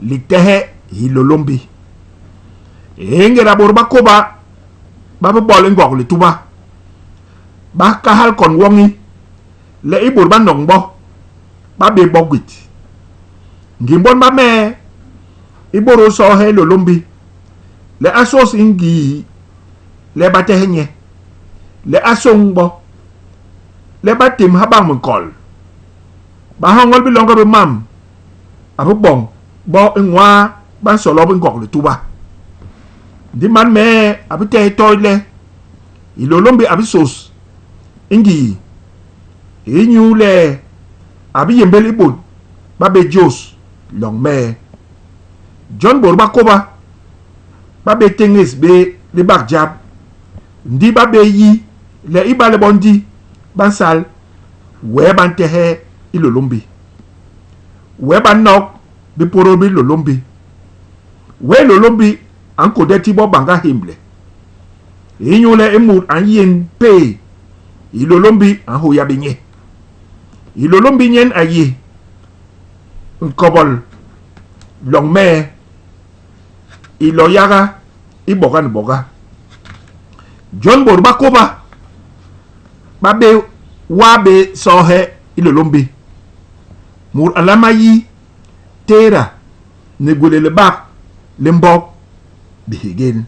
Litehe Hilôlômbi. Ingéda bôt ba kôba ba bi bol i Ngog Lituba, ba kahal kon woñi le i bôt ba noñ bo ba bé bo gwét. Ngim bon ba mee i bôdôl soohe Hilôlômbi le a sôs i ngii le ba tehe nye, le a sôñ bo, le ba témb ha bañ minkol. Ba hoñol biloñge bi mam a bi boñ bo i nwaa ba nsolop i Ngog Lituba. Ndi man mee a bi tehe toi le Hilôlômbi a bi sôs i ngii inyule a bi yémbél i bôt ba bé jôs loñ mee. Jon bôt ba kôba ba bé téñés bé libak jap, ndi ba bé yi le ibale bo ndi ba nsal, wee ba ntehe Hilôlômbi. Wee ba nok bipôdôl bi Hilôlômbi. Wee Hilôlômbi a nkônde ti bo bañga hémle. Inyule i mut a nyén péé, Hilôlômbi a nhôya bé nye. Hilôlômbi nyen a yé nkobol loñ mee i lo yaga i boga ni boga. Jon bôt ba kôba ba bé waa bé soohe Hilôlômbi. Mut a nlama yi tééda ni gwélél libak li mbok bihégél.